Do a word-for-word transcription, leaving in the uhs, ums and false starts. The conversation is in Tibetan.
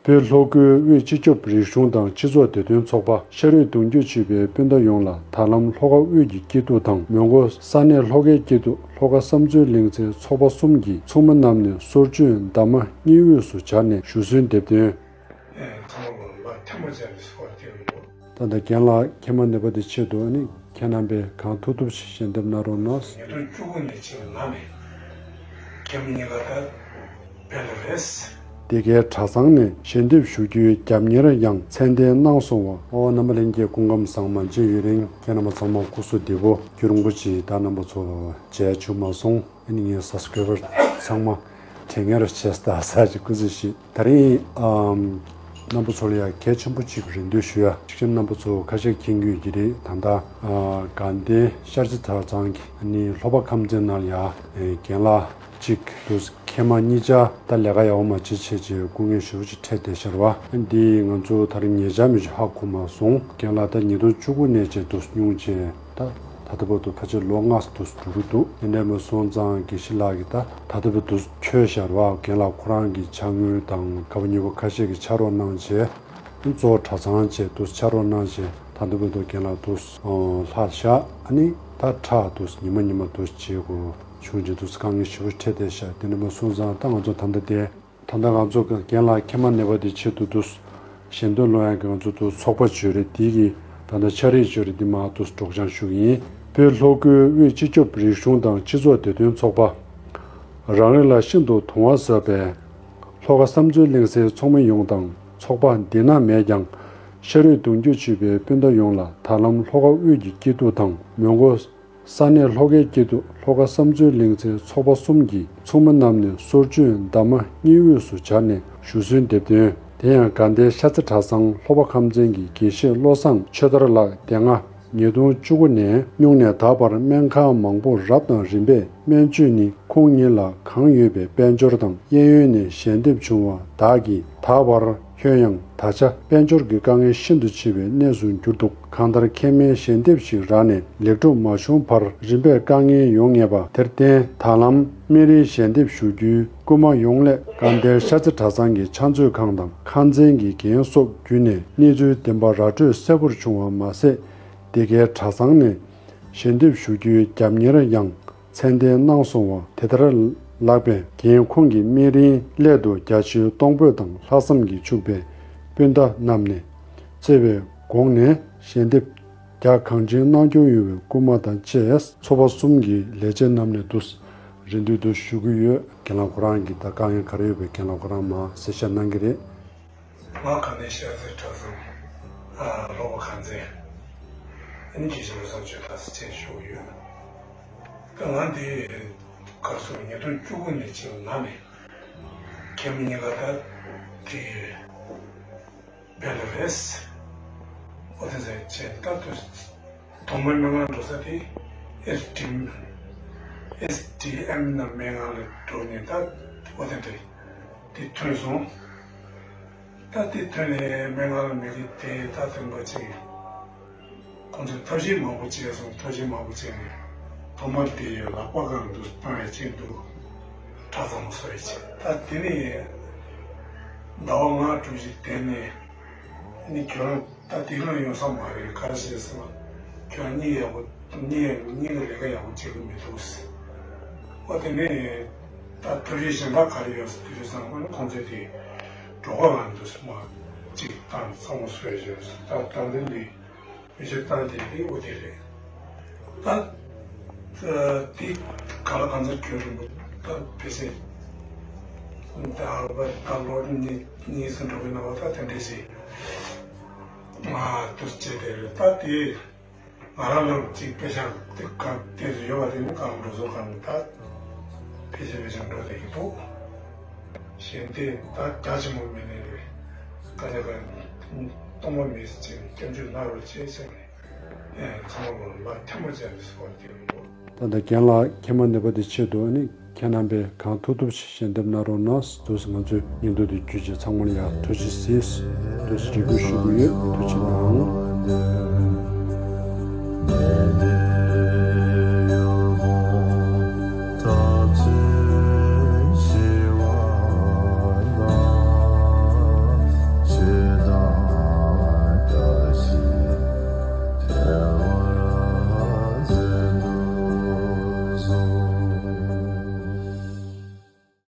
བོད་ལྷོ་ཁུལ་དབུས་སྤྱི་ཁྱབ་རིག་གཞུང་དང་སྤྱི་ཚོགས་བདེ་དོན་ཚོགས་པ་ཤ་རུས་གདུང་རྒྱུད་ཅེས་པའི་སྤུན་ཟླ་ཡོངས་ལ་ད་ལམ་ལྷོ་ཁ་དབུས་ཀྱི་སྐྱིད་སྡུག་དང་མོན་གྷོ་ས་གནས་ལྷོ་ཁའི་སྐྱིད་སྡུག་ལྷོ་ཁ་བསམ་ཚུལ་གླིང་ཚའི་ཚོགས་པ་གསུམ་གྱི་ཚོགས་མི་རྣམས་ནས་སོར་ཆུད་འདབ་མ་གཉིས་དབུས་སུ་སྦྱར་ནས་ཞུ་སོན་འདེབས་དོན། ད་ལྟ་རྒན་ལགས་མཁལ་མ་ནད་པ་དེ་ཆེད་དུ་ཨ་ནི་ཁྱེད་རྣམ་པས་གང་ཐུབ་ཐུབ་ཞིག་ཞལ་འདེབས་གནང་རོགས་གནང་། ཉིས་སྟོང་བཅུ་དགུ་ནས་ཕྱིན་ལ་ནི་མཁལ་མ་གཉིས་ཀ་ད་བེད་ལ་རེད། དེ་གའི་གྲྭ་ཚང་ནས་ཞལ་འདེབས་ཞུ་རྒྱུའི་རྒྱབ་གཉེར་ཡང་མཚན་འདོན་གནང་སོང་བ། ཨོ་རྣམ་པ་ལྷན་རྒྱས་སྐུ་ཁམས་བཟང་། མ་མཇལ་ཡུན་རིང་། ཁྱེད་རྣམ་པ་ཚང་མ་སྐུ་གཟུགས་བདེ་པོ། རྒྱུན་རིང་པོ་ཅིག་ད་རྣམ་པ་ཚོ་མཇལ་བྱུང་མ་སོང་། ཨ་ནི་ངའི་སབ་སི་ཀ་རའི་བར་ཚང་མ་དྲན་ངེས་ར་བྱས་ད་ས་ཅིག་སྐུ་གཟུགས་ཤིག་ད་རིང་ཨམ་རྣམ་པ་ཚོ་ལ་ཡང་གལ་ཆེན་པོ་ཅིག་རེ་འདུན་ཞུ་ཡ། གཅིག་རྣམ་པ་ཚོ་ཁ་ཤས་མཁྱེན་གྱི་ཡོད་ཀྱི་རེད། ད་ལྟ་ཨ་དགའ་ལྡན་ཤར་རྩེ་གྲྭ་ཚང་གི་ཨ་ནི་ལྷོ་པ་ཁམས་ཚན་ནང་ལ་ཡ་ཨེ་རྒན་ལགས་གཅིག་འདུག་མཁལ་མ་གཉིས་ཆ་ད་ལས་ཀ་ཡག་པོ་མ་བྱེད་བྱས་བྱས་སྐུ་ངལ་ཞེ་པོ་ཅིག་འཕྲད་བསྡད་ཤག་རེད་བ། འདི་ང་ཚོ་ད་རིང་ཉེ་ཆར་མི་ཞིག་ཧ་གོ་མ་སོང་། རྒན་ལགས་ད་ཉིས་སྟོང་བཅུ་དགུ་ནས་བྱས་འདུག་སྙུང་བྱས་ད་ད་ལྟ་བར་དུ་ཕལ་ཆེར་ལོ་ལྔ་འདུག་འགྲོ་གི་འདུག་དེ་འདྲ་མ་སོང་ཙང་དགེ་བཤེས་ལགས་ཀྱིས་ད་ད་ལྟ་བར་དུ་འཁྱོལ་ཤག་རེད་བ། རྒན་ལགས་ཁོ་རང་གི་ཕྱག་དངུལ་དང་ག་བ་ཉོ་བ་ཁ་ཤས་ཀྱི་ཕྱག་རོགས་གནང་བྱས། གཙོ་བོ་གྲྭ་ཚང་བཅས་དུ་ཕྱག་རོགས་གནང་བཞིན་ད་ལྟ་བར་དུ་རྒན་ལགས་དུ་ལྷག་བཞག་ཨ་ནི་ད་ཁྲག་དུ་ཉི་མ་ཉི་མ་དུ་བྱེད་དགོས་བྱུང་རྗེས་དུ་དཀའ་ངལ་ཞེ་པོ་འཕྲད་བསྡད་ཤག་དེ་འདྲ་མ་སོང་ཙང་ད་ང་ཚོ་ད་ལྟ་དེ་ད་ལྟ་ང་ཚོ་རྒན་ལགས་མཁལ་མ་ནད་པ་དེ་ཆེད་དུ་དུ་ཞལ་འདོན་སློང་ཡག་གི་ང་ཚོ་དུ་ཚོགས་པ་བཅོས་རེད། དེ་གི་ད་ལྟ་ཕྱག་རིས་བཅོས་རེད། དེ་མ་དུ་སྒྲོག་སྦྱང་ཞུ་གི་ཡིན། བོད་ལྷོ་ཁུལ་དབུས་སྤྱི་ཁྱབ་རིག་གཞུང་དང་སྤྱི་ཚོགས་བདེ་དོན་ཚོགས་པ། རང་རེ་ལ་ཤིན་ཏུ་དུང་བ་ཟབ་པའི་ལྷོ་ཁ་བསམ་ཚུལ་གླེང་སའི་ཚོགས་མི་ཡོངས་དང་ཚོགས་པ་འདི་ན་མེད་ཀྱང་ཤ་རུས་གདུང་རྒྱུད་གཅིག་པའི་སྤུན་ཟླ་ཡོངས་ལ་ད་ལམ་ལྷོ་ཁ་དབུས་ཀྱི་སྐྱིད་སྡུག་དང་མོན་གྷོ་ས་གནས་ལྷོ་ཁའི་སྐྱིད་སྡུག་ལྷོ་ཁ་བསམ་ཚུལ་གླེང་སའི་ཚོགས་པ་གསུམ་གྱི་ཚོགས་མི་རྣམས་ནས་སོར་ཆུད་འདབ་མ་གཉིས་དབུས་སུ་སྦྱར་ནས་ཞུ་སོན་འདེབས་དོན། དེ་ཡང་དགའ་ལྡན་ཤར་རྩེ་གྲྭ་ཚང་ལྷོ་པ་ཁམས་ཚན་གྱི་དགེ་བཤེས་བློ་བཟང་ཆོས་དར་ལགས་དེ་སྔ་ཉིས་སྟོང་བཅུ་དགུ་ནས་སྙུང་ནས་ད་བར་སྨན་ཁང་མང་པོར་རབ་དང་རིམ་པས་སྨན་བཅོས་ནི་ཁོང་ཉིད་ལ་གང་ཡོད་པའི་དཔལ་འབྱོར་དང་གཡས་གཡོན་ནས་ཞལ་འདེབས་བྱུང་བ་དག་གིས་ད་བར་ཁྱོན་ཡང་ད་ཆ་དཔལ་འབྱོར་གྱི་དཀའ་ངལ་ཤིན་ཏུ་ཆེ་བའི་གནས་སུ་གྱུར་འདུག་གང་ལྟར་མཁལ་མའི་ཞལ་འདེབས་ཤིག་རག་ནས་ལེགས་གྲུབ་མ་བྱུང་བར་རིམ་པས་དཀའ་ངལ་ཡོང་ངེས་པ་དེར་བརྟེན་ད་ལམ་སྨན་རིན་ཞལ་འདེབས་ཞུ་རྒྱུའི་སྐུལ་མ་ཡོང་སླད་དགའ་ལྡན་ཤར་རྩེ་གྲྭ་ཚང་གི་ཕྱག་མཛོད་ཁང་དང་ཁང་ཚན་གྱི་འགན་སོགས་བརྒྱུད་ནས་གནས་ཚུལ་བདེན་པ་ར་སྤྲོད་གསལ་པོར་བྱུང་བ་མ་ཟད། འདི་གའི་གྲྭ་ཚང་ནས་ཞལ་འདེབས་ཞུ་རྒྱུའི་རྒྱབ་གཉེར་ཡང་མཚན་ལྡན་གནང་སོང་བ། དེ་ལྟར་ལགས་པས་རྒན་ཁོང་གི་སྨན་རིན་སླད་དུ་རྒྱ་ཆེའི་གཏོང་ཕོད་དང་ལྷག་བསམ་གྱིས་ཕྱུག་པའི་སྤུན་ཟླ་རྣམས་ནས་བརྩེ་བའི་དགོངས་ནས་ཞལ་འདེབས་རྒྱ་གང་ཆེན་གནང་སྐྱོང་ཡོང་བའི་སྐུལ་མ་དང་བཅས་ཚོགས་པ་གསུམ་གྱི་ལས་བྱེད་རྣམས་ནས་དུ་རེ་འདུན་དུ་ཞུ་གི་ཡོད། རྒན་ལགས་ཁོ་རང་གིས་ད་དཀའ་ངལ་ག་རེ་ཡོད་པའི་རྒན་ལགས་ཁོ་རང་མ་གསལ་བཤད་གནང་གི་རེད། ང་དགའ་ལྡན་ཤར་རྩེ་གྲྭ་ཚང་ལྷོ་པ་ཁང་ཚན་ཨ་ནི་དགེ་བཤེས་བློ་བཟང་ཆོས་དར་ཟེར་ཅན་ཞུ་གི་ཡོད། ད་ང་འདི་ག་སོ་ཉིས་སྟོང་བཅུ་དགུ་ནས་ཕྱིན་ལ་ནི་མཁལ་མ་གཉིས་ཀ་ད་དེ་བེད་ལ་རེད། ཨོ་དེ་ཟེར་ཅན་ད་དུ་ཐོག་མར་སྨན་ཁང་འགྲོ་ས་དེ་ཨེས་ཌི་ཨེམ་ཨེས་ཌི་ཨེམ་ནང་སྨན་ཁང་ལ་འགྲོ་ནས་ད་ཨོ་དེ་འདྲ་དེ་ཐོན་སོང་། ད་དེ་ཐོན་ནས་སྨན་ཁང་ལ་མི་རིགས་དེ་ད་ཐོན་པ་ཅིག་ཁོང་ཚོས་ཐབས་ཤེས་མང་པོ་བྱས་སོང་། ཐབས་ཤེས་མང་པོ་བྱས་ནས་ཐོག་མར་དེ་ཡོད་ལག་པ་གང་འདུག་སྤང་ཡ་ཅིག་འདུག་གྲྭ་ཚང་བཟོ་ཡ་ཅིག་ད་དེ་ནས་ཟླ་བ་ལྔ་དྲུག་ཅིག་བསྡད་ནས་ནི་ཁྱོད་རང་ད་དེ་རང་ཡོང་ས་མ་རེད། ག་རེ་བྱས་ཟེར་ན་ཁྱོད་རང་གཉིད་ཡག་པོ་གཉིད་གཉིད་ལ་ལས་ཀ་ཡག་པོ་བྱེད་ཀྱི་མི་འདུག་ཟེར། ཨོ་དེ་ནས་ད་ཐབས་ཤེས་གཞན་དག་ག་རེ་ཡོད་ཟེར་དུས་ཙང་ཁོང་ཚོས་དེ་གྲོད་ཁོག་ལ་འདུག་སེ་མ་གཅིག་བཏང་ཚང་མ་བཟོས་བྱས་ད་ད་འདི་འདི་མི་ཆོས་བཏང་དེ་འདི་ཨོ་དེ་རེད། ད་དེ་ག་ལ་གང་ཚ་གྱོད་རིང་པོ་ད་ཕེ་སེ་ད་བ་ད་ལོ་གཉིས་གཉིས་སུ་འགྲོ་གི་ན་བ་ད་དེ་འདྲས་ཞིག་ང་དུ་བྱེད་དེ་རེད། ད་དེ་ང་རང་ལ་གཅིག་དཔེ་ཆ་དེ་གང་དེ་ཚོ་ཡོད་པ་དེ་ནི་གང་འགྲོ་ཚོ་གང་ད་ཕལ་ཆེར་ཕལ་ཆེར་འགྲོ་བསྡད་ཀྱི་འདུག་གཞན་དེ་ད་རྒྱ་ཆེན་པོ་མེད་ནས་རེད། སྐད་ཆ་གང་གཏོང་བ་མེད་ཟེར་བྱས་ནས་སྐྱབས་འཇུག་གནང་རོགས་བྱེད་ཟེར་ནས་ཚང་མ་ལ་ཐལ་མོ་སྦྱར་ནས་སོང་དེ་མི་འདུག་ད་ལྟ་རྒན་ལགས་མཁལ་མ་ནད་པ་དེ་ཆེད་དུ་ཨ་ནི། ཁྱེད་རྣམ་པས་གང་ཐུབ་ཐུབ་ཞིག་ཞལ་འདེབས་གནང་རོགས་གནང་། དུས་ང་ཚོའི་སྙིང་སྟོབས་དེ་བརྒྱུད་ཀྱི་ཚང་མ་ལ་ཡང་ཐུགས་རྗེ་གཟིགས། དུས་རེ་སྐུལ་ཞུ་གི་ཡོད། ཐུགས་རྗེ་གནང་།